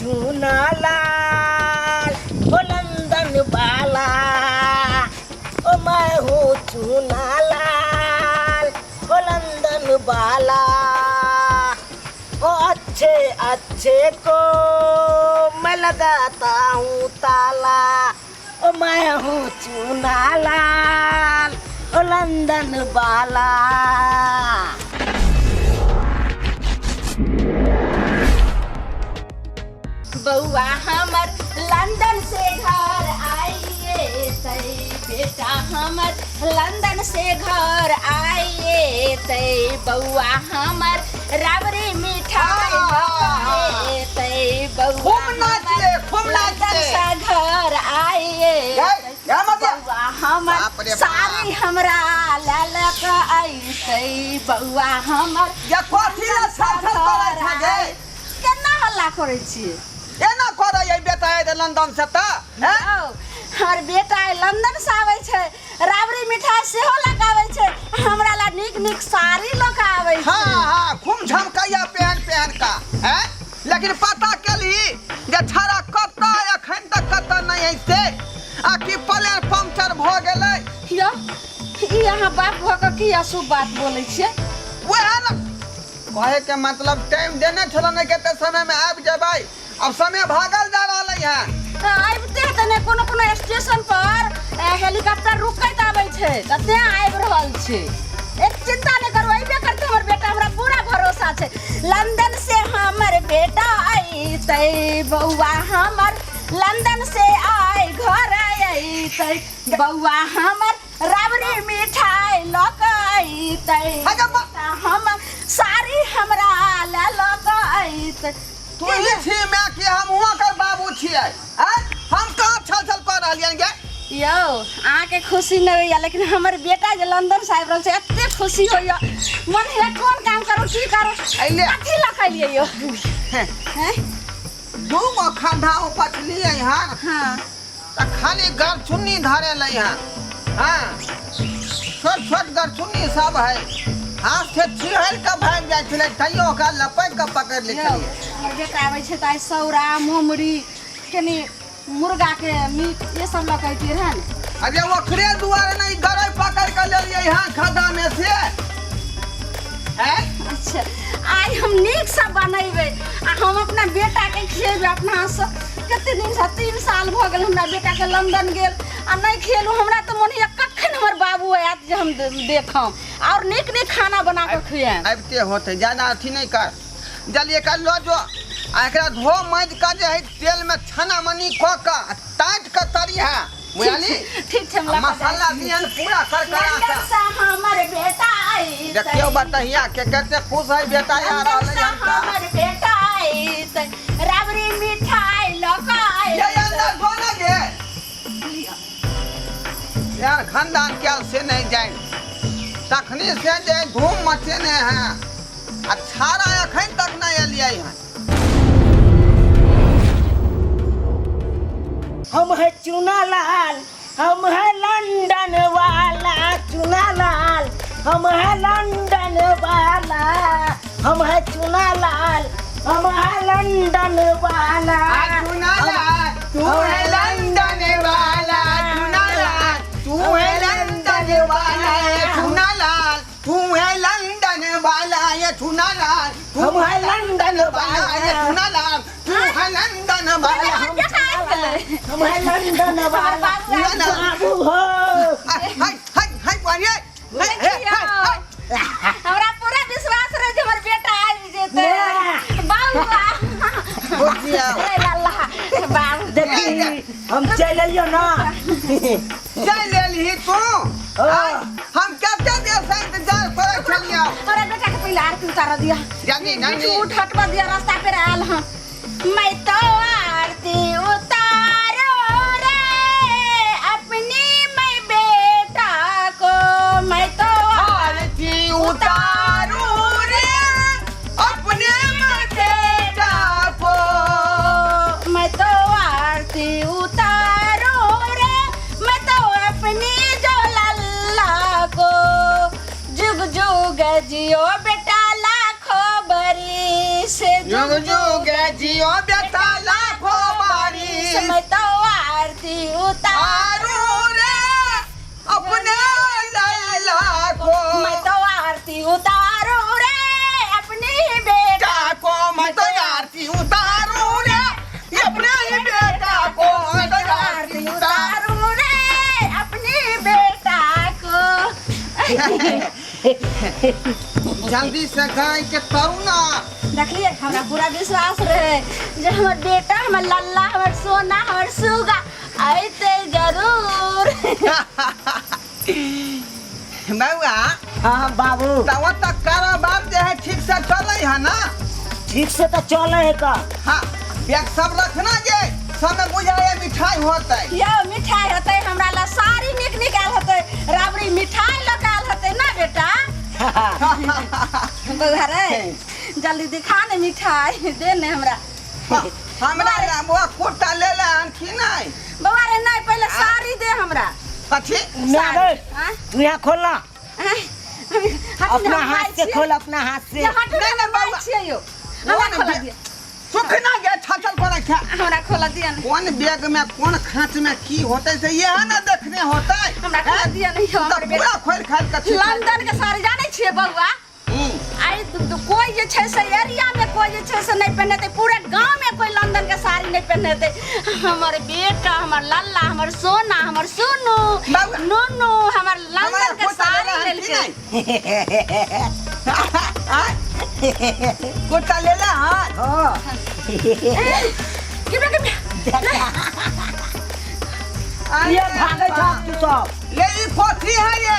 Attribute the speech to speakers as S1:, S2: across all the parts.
S1: चूना लाल ओ लंदन वाला, ओ मैं हूँ चूना लाल ओ लंदन वाला। ओ अच्छे अच्छे को मैं लगाता हूँ ताला, ओ मैं हूँ चूना लाल ओ लंदन वाला।
S2: बउआ हमर लंदन से घर आइए तै, बेटा हमर लंदन से घर आइए तै, बउआ हमर राबड़ी मिठाई लऽ तै, बउआ
S3: खूब नाच ले, खूब नाच
S2: लंदन
S3: ले।
S2: से घर आइए
S3: गए, गए मत जा।
S2: बउआ हमर
S3: बाप रे बाप।
S2: साड़ी हमरा लऽ लऽ कऽ अइतै, बउआ हमर
S3: या कथी ला छल छल करै छै गे?
S2: केना हल्ला करै छियै?
S3: एना करै है बेटा आइ लंदन से तऽ हैं?
S2: यौ, हमर बेटा आइ लंदन से आबै छै, राबड़ी मिठाई सेहो लऽ कऽ आबै छै, हमरा ला नीक नीक साड़ी लऽ कऽ आबै छै।
S3: हाँ हाँ, खूब झमकैया पहन पहन का हैं? लेकिन पता केलही जे छाड़ा कतऽ एखन तक कतऽ नहि है से, आ कि प्लेन पंक्चर भऽ गेलै?
S2: यौ, ई अहाँ बाप भऽ कऽ की अशुभ बात बोलै छियै?
S3: वएह ने कहे के मतलब, टाइम देने छलो नहि कते समय में आबि जेबै, अब समय भागल जा रहलै है।
S2: तऽ आबिते तऽ नहि, कोनो कोनो स्टेशन पर हेलीकॉप्टर रुकैत आबै छै, तऽ तें आबि रहल छै। एक चिंता नहि करू, अयबे करतै हमर बेटा, हमरा पूरा भरोसा छै। लंदन से हमर बेटा अयतै, बौआ हमर लंदन से आइ घर अयतै, बौआ हमर राबड़ी मिठाई लऽ कऽ अयतै,
S3: अगे बा-
S2: हमर साड़ी हमरा लए लऽ कऽ अयतै।
S3: तू ही छी माय कि हम हुआं कर बाबू छियै? आँय, हम कहाँ छल छल कऽ रहलियन गे?
S2: यौ, अहाँके खुशी नहि होइए, लेकिन हमर बेटा जे लंदन से आबि रहल छै, एते खुशी होइए, मन होइए कोन काम करू, की करू।
S3: अइले।
S2: कथी लऽ कऽ एलियै यौ?
S3: हें,
S2: हैं?
S3: दू गो खड्डा उपटलियै हन।
S2: हाँ।
S3: तऽ खाली गरचुन्नी धरे लै हन। हाँ, छोट छोट गरचुन्नी सब है, हाथ से चिहल के भागि जाइ छलै, तैयो ओकरा लपकि के पकड़ि लै
S2: यौ,
S3: छलियै।
S2: हमर बेटा आबै छै तऽ आइ सौरा मोमरी, कनि मुर्गाके मीट, ये सब लऽ कऽ अइतियै रहए ने।
S3: अरे ओकरे दुआरे ने ई गरइ पकड़ि के लेलियै हन खद्दा में से। हैं?
S2: अच्छा, आइ हम नीकसँ बनेबै आ हम अपना बेटाके खिएबै अपना हाथसँ। कते दिनसँ, 3 साल भऽ गेल हमरा बेटाके लंदन गेल आ नहि खिएलहुँ। हमरा तऽ मोन होइए कखन हमर बाबू आयत जे हम देखम आओर नीक नीक खाना बना कऽ खुआएब।
S3: आबिते होतै, ज्यादा अथी नहि कर। जल्दी एकरा लऽ जो आ एकरा धो माजि कऽ जे है तेलमे छाना मनी कऽ कऽ आ ताटि कऽ तरिहे, बुझलही?
S2: ठीक छै, हम लऽ कऽ जाइ
S3: मसाला
S2: छी।
S3: दिहन पूरा करकरा
S2: लंदन
S3: से।
S2: से हमर बेटा अइतै।
S3: देखियौ बतहिया के कते खुश है बेटा आ
S2: लंदन
S3: रहलै
S2: से
S3: हन तऽ।
S2: हमर बेटा अइतै, राबड़ी मिठाई लऽ कऽ
S3: ये
S2: अइतै।
S3: अंदर धो ना गे। यार, खानदान क्या से नहीं जाए, तखनी से जे धूम मचेने हैं आ छाड़ा एखन तक नहीं एलियै हन।
S1: हम है चूना लाल, हम है लंदन वाला, चूना लाल, हम है लंदन वाला, हम है चूना लाल, हम है लंदन वाला।
S3: आ चूना लाल तू है लंदन वाला, चूना लाल तू है लंदन वाला, ये चूना लाल तू है लंदन वाला, ये चूना लाल तू
S1: हम है लंदन
S3: वाला, ये
S1: वाला,
S3: चूना लाल तू है लंदन वाला।
S1: हम
S2: बेटा आबि गेलै।
S1: हम है लंदन वाला।
S2: बाबू आबि
S3: गेलै।
S1: बाबू हो।
S3: हाय हाय हाय हाय हाय हाय हाय।
S2: हमरा पूरा विश्वास रहे जे हमर बेटा आबि जेतै। बाबू।
S3: बुझियौ।
S2: हे लल्ला बाबू।
S1: देखी, हम चलि अइयो ना।
S3: चलि एलही तू?
S1: हाँ।
S3: हम कते देर से इंतजार करै छलियौ।
S2: हमरा बेटा के पहिले आरती उतार दिया।
S3: जानी जानी।
S2: उठ हटवा दिया, रास्ता पे आयल हँ। मैं तो आरती उतारो रे अपनी मैं बेटा को, मैं तो
S3: आरती उतारू रे अपने मैं बेटा को,
S2: मैं तो आरती उतारो रे, मैं तो अपनी जो लल्ला को। जुग जुग जियो बेटा लाखों बरिस,
S3: जुग जुग जियो बेटा। बेटा लाखों बारिश
S2: मैं तो आरती उतारू
S3: आरू रे अपने लैला को।
S2: मैं तो आरती उतारू रे अपनी बेटा
S3: बेटा को मैं तो आरती उतारू रे अपने ही बेटा को, मैं तो आरती उतारू
S2: उतारू रे अपनी बेटा को।
S3: जल्दी से गाय के तरू ना।
S2: देखलिए, हमरा पूरा विश्वास रहे जे हमर बेटा, हमर लल्ला, हमर सोना, हमर सुगा अयते जरूर।
S3: बउआ।
S1: हाँ बाबू।
S3: तऽ ओतऽ कारोबार जे है ठीक से चलै है ना?
S1: ठीक से तो चले है का।
S3: हाँ, बैग सब रखना जे सब बुझाए मिठाई होतै।
S2: यौ, मिठाई होतै, हमरा ला साड़ी नीक नीक आयल होतै, राबड़ी मिठाई लऽ के आयल होतै ना बेटा? बउआ रे, जल्दी दिखा ने, मिठाई दे ने हमरा।
S3: हाँ, हमरा ला बउआ कुर्ता ले ले की नहि?
S2: बउआ रे, नहीं, पहिले साड़ी दे हमरा।
S3: कथी?
S1: ना रे।
S2: आँय?
S1: तू यहाँ खोल ना।
S2: आँय? हटू ने,
S1: अपना
S2: हम
S1: हाथ
S2: माय
S1: से
S2: छियै।
S1: खोल, अपना हाथ से।
S2: ये हटू ने,
S3: नहीं, नहीं,
S2: हम माय
S3: बउआ।
S2: छियै यौ।
S3: बउआ
S2: हमरा
S3: ने
S2: खोला
S3: बे-
S2: दिअ।
S3: सुखना गे छाछल पर खा।
S2: हमरा खोला दिअ ने।
S3: कोन बैग में कोन खाँच में की होतै से यह ना देखने होतै।
S2: हमरा खोला दिअ ने यौ,
S3: तऽ
S2: हमर बेटा।
S3: पूरा खोलि खालि कऽ छी।
S2: लंदन के साड़ी जानै छियै बउआ? आइ कोइ जे छै से एरिया में कोइ जे छै से नहि पहिनेतै, पूरे गांव में कोइ लंदन के साड़ी नहि पहिनेतै। हमर बेटा, हमर लल्ला, हमर सोना, हमर सोनू,
S3: बाबा।
S2: नूनू हमर
S3: हमरा
S2: लंदन के
S3: कुर्ता
S2: साड़ी
S3: लेला हन कि
S2: लेलकै।
S3: नहि? आँय? कुर्ता लेला हन?
S1: हाँ।
S2: गिबे गिबे।
S1: ये भागै छ तू सब।
S3: ले, ई कथी है ये?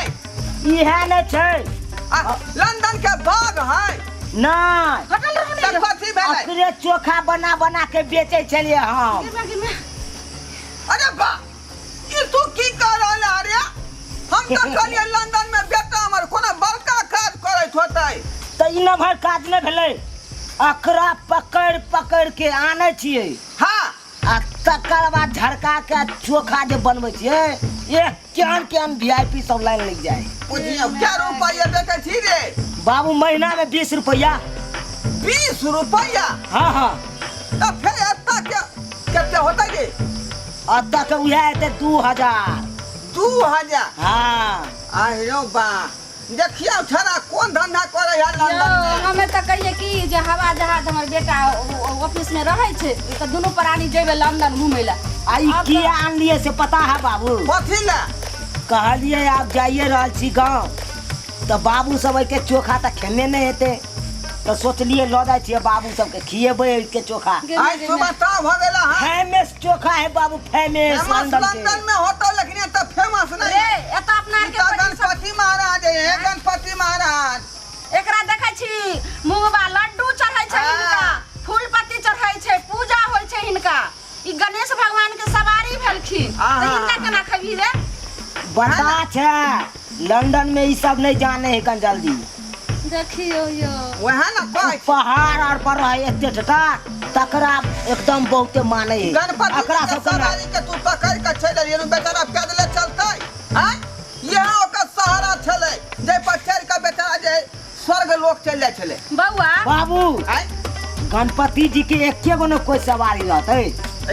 S1: इहे नहि छै।
S3: आ, लंदन के बाग है?
S1: नहि।
S2: हटल रहू ने
S3: तऽ
S2: यौ।
S3: कथी भेलै?
S1: अकरे चोखा बना बना के बेचै छलियै हम।
S2: गिबे गिबे।
S3: अरे बा, ई तू की कह रहल है रे? हम तऽ कहलियै लंदन में बेटा हमर कोनो बड़का काज करैत होतै।
S1: तऽ ई नमहर काज नहि भेलै? अकरा पकड़ि पकड़ि के आनै छियै आ तकर बाद झड़का के चोखा जे बनबै छियै, एक केहन केहन वी I P सब लाइन लागि जाइ।
S3: बुझियौ, क्या रुपैआ बेचै छी रे?
S1: बाबू, महीना में 20 रुपया।
S3: 20 रुपैआ?
S1: हाँ हाँ।
S3: तऽ फेर एतऽ के कते होतै रे?
S1: एतऽ के उएह हेतै 2000।
S3: 2000?
S1: हाँ।
S3: आहिरो बा, देखियौ छड़ा कोन धंधा करे है
S2: यौ,
S3: लंदन में।
S2: हमे तऽ कहिए कि जे हवा जहाज हमर बेटा ऑफिस में रहै छै तऽ दुनू प्राणी जेबै लंदन घूमै लए।
S1: आ ई
S2: आब
S1: किया आनलियै से पता है बाबू?
S3: कथी लए?
S1: कहलियै आब जाइए रहल छी गाँव तऽ बाबू सब एहिके चोखा तऽ खेने नहि हेतै, तऽ सोचलियै लऽ जाइ छियै, बाबू सबके खिएबै एहिके चोखा।
S2: गेमे,
S3: आइ
S2: गेमे।
S3: सुबह तऽ भऽ गेल हँ।
S1: फेमस चोखा है बाबू, फेमस।
S3: फेमस
S1: लंदन के।
S3: लंदन में होतो, लेकिन एतऽ फेमस नहीं।
S2: रे, एतऽ अपना
S3: ई
S2: आरके
S3: तऽ
S2: बड़ी सब-
S3: गणपति महाराज है, हे गणपति महाराज।
S2: एकरा देखै छी, मुंगबा लड्डू चढ़ै छै हिनका, फूल पत्ती चढ़ै छै, पूजा होइ छै हिनका। ई गणेश भगवान के सवारी भेलखिन, तऽ हिनका केना खेबही रे?
S1: बता छै, लंदन में ई सब नहीं जाने है कन जल्दी।
S2: देखियौ यौ।
S3: वएह ने कहै छी।
S1: पहाड़ आर पर रहे एते टका, तकरा एकदम बहुते माने है।
S3: गणपति
S1: एकरा
S3: के
S1: सबके ना-
S3: सवारी के तू पकड़ के चलि एलियै, बेचारा पैदले चलतै आँय? इएह ओकर सहारा छलै जाहि पर चढ़ि कऽ बेचारा जे स्वर्ग लोक चलि जाइ छलै।
S2: बौआ।
S1: बाबू।
S3: आँय?
S1: गणपति जी के एके गो ने कोई सवारी रहतै?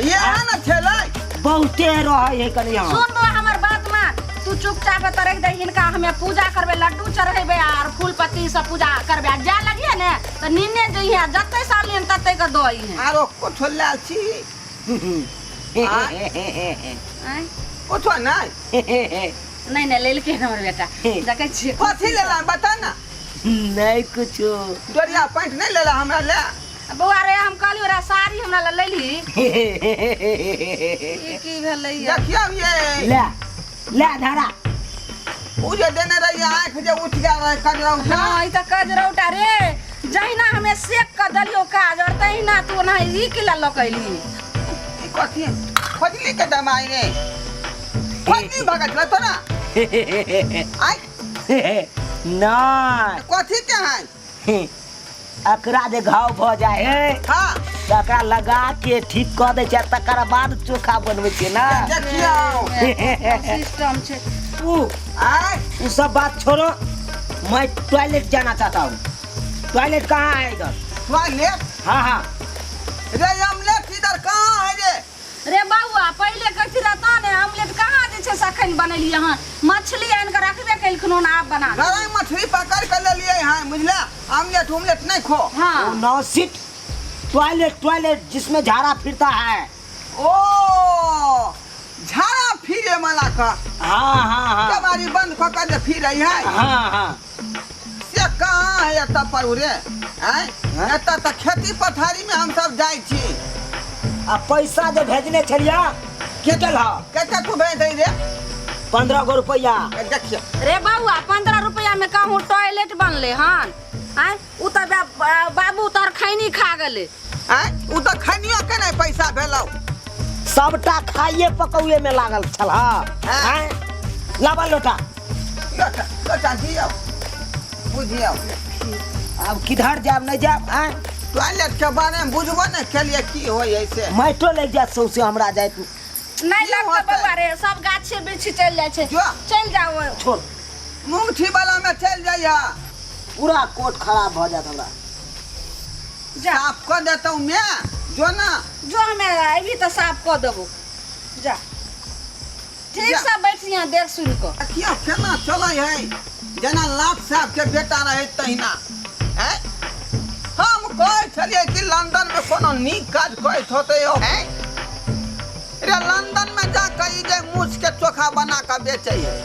S3: इएह ने छलै।
S1: बहुते रहे है कनि यहाँ।
S2: सुन बौआ, हमर बात मान, तू चुपचाप एतऽ रख दे हिनका, हमे पूजा करबै, लड्डू चढ़ेबै आर फूल पत्ती सब पूजा करबै, आ जाय लगिहे ने तऽ निन्ने जइहे, जते साल लेन तते के दऽ अइहे।
S3: आरो कुछो लाल छी?
S2: आँय?
S3: कुछो नहि?
S2: नहि नहि, लेलकै हन हमर बेटा, देखै छियै।
S3: कथी लेला, बता ना।
S1: नहीं कुछो।
S3: डोरिया पैंट नहि लेला हमरा ले?
S2: बौआ रे, हम कहलियौ रे, साड़ी हमरा लए लेलही, ई की भेलै यौ?
S3: देखियौ ये।
S1: ले ले धरा।
S3: ओ जे देने रहियै, आँखि जे उठि गेल रहै कजरौटा।
S2: हाँ, ई तऽ कजरौटा रे, जहिना हमे सेक कऽ देलियौ काजर, तहिना तू ओना ई की लऽ कऽ एलही?
S3: ई कथी खोजली के दवाई रे? खोजली भगत छलै तोरा आइ?
S1: नहीं।
S3: कथी के है?
S1: एकरा जे घाव भऽ जाइ है तकरा लगा के ठीक कऽ दै छै, तकर बाद चोखा बनबै छियै ना।
S3: देखियौ।
S2: सिस्टम छै।
S1: ऊ
S3: आइ।
S1: वो सब बात छोड़ो, मैं टॉयलेट जाना चाहता हूँ। टॉयलेट कहाँ है इधर?
S3: टॉयलेट?
S1: हाँ हाँ।
S3: रे अमलेट।
S2: अखन बनेलियै हँ मछली आनि कऽ रखबे केलखिन हन आब बना देबै।
S3: गरई मछली पकड़ के लेलिए हैं बुझला आमलेट उमलेट नहीं खो
S2: हाँ
S1: वो नौ सीट टॉयलेट टॉयलेट जिसमें झाड़ा फिरता है
S3: ओ झाड़ा फिरे वाला का
S1: हाँ हाँ हाँ
S3: केवाड़ी बंद कऽ के जे फिरै है
S1: हाँ हाँ
S3: से कहाँ है एतऽ पर रे आँय एतऽ तऽ खेती पथारी में हम सब जाइ छी
S1: आ पैसा जे भेजने छलियै के देल ह
S3: कते तू भेज दै रे
S1: 15 गो रुपया
S3: ए, देखियौ
S2: रे बौआ 15 रुपया में कहूँ टॉयलेट बनले हन आँय उ तऽ बाबू तोहर खैनी खा गेलै
S3: आँय उ तऽ खनियो के नहि पैसा भेलौ
S1: सबटा खाइए पकौए में लागल छल
S3: हाँ।
S1: आँय लाबा लोटा
S3: लोटा लोटा दियौ बुझियौ
S1: आब किधर जायब नहीं जायब आँय
S3: टॉयलेट के बारे में बुझबो नहि केलियै की होइ है से
S1: माइटो लागि जायत सौंसे हमरा जायत
S2: नहीं
S3: की
S2: लगतौ
S3: होतै?
S2: बौआ रे सब गाछे वृक्ष चलि जाइ छै
S3: जो।
S2: चलि जाओ
S1: छोड़
S3: मुंगठी वाला में चलि जइहा
S1: पूरा कोट खराब भऽ जायत हमरा
S2: जा
S3: साफ कऽ देतौ मैं जो ना
S2: जो हमे अभी तऽ साफ कऽ देबो जा ठीक
S3: जा।
S2: से बैठिया देख सुन कऽ
S3: देखियौ केना चलै है जेना लाट साहब के बेटा रहै तहिना हैं हम कहै छलियै कि लंदन में कोनो नीक काज करैत होतै यौ हैं रे लंदन में जा कऽ ई जे मूछ के चोखा बना कऽ बेचै है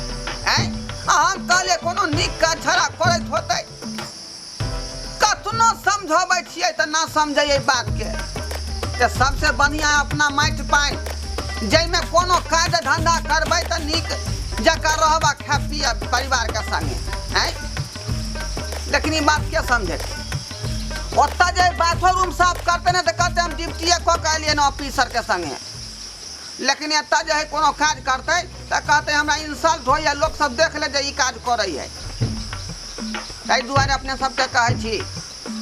S3: हैं आ हम कहलियै कोनो नीक काज छड़ा करैत होतै कतनो समझबै छियै तऽ ना समझै एहि बातके तऽ सबसे बढ़िआँ अपना माटि पानि जाहिमे कोनो काज धन्धा करबै तऽ नीक जकाँ रहब आ खायब पियब परिवारके संगे आँय लेकिन ई बात के समझेतै ओतऽ जे बाथरूम साफ करतै ने तऽ कहतै हम ड्यूटिए कऽ के एलियै ने ऑफिसरके संगे लेकिन एतऽ जे है कोनो काज करतै तऽ कहतै हमरा इंसल्ट होइए लोक सब देख ले जे ई काज करै है ताहि दुआरे अपने सबके कहै छी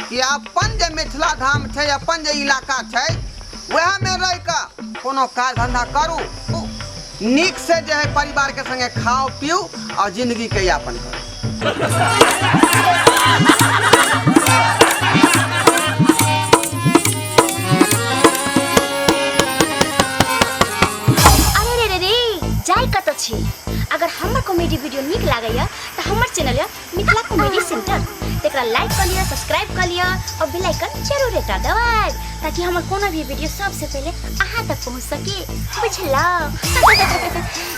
S3: कि अपन जे मिथिला धाम छै अपन जे इलाका छै वएहमे रहि कऽ कोनो काज धन्धा करू नीक से जे है परिवारके संगे खाउ पीउ आओर जिन्दगीके यापन करू
S4: अरे रे रे रे जाय कतऽ छी अगर हमर कॉमेडी वीडियो नीक लागैया तऽ हमर चैनल यऽ मिथिला कॉमेडी सेंटर तकरा लाइक कऽ लिअ सब्सक्राइब कऽ लिअ और बेल आइकन जरूर एकटा दबाएब ताकि हमर कोनो भी वीडियो सबसे पहिले अहाँ तक पहुँच सके बुझलहुँ।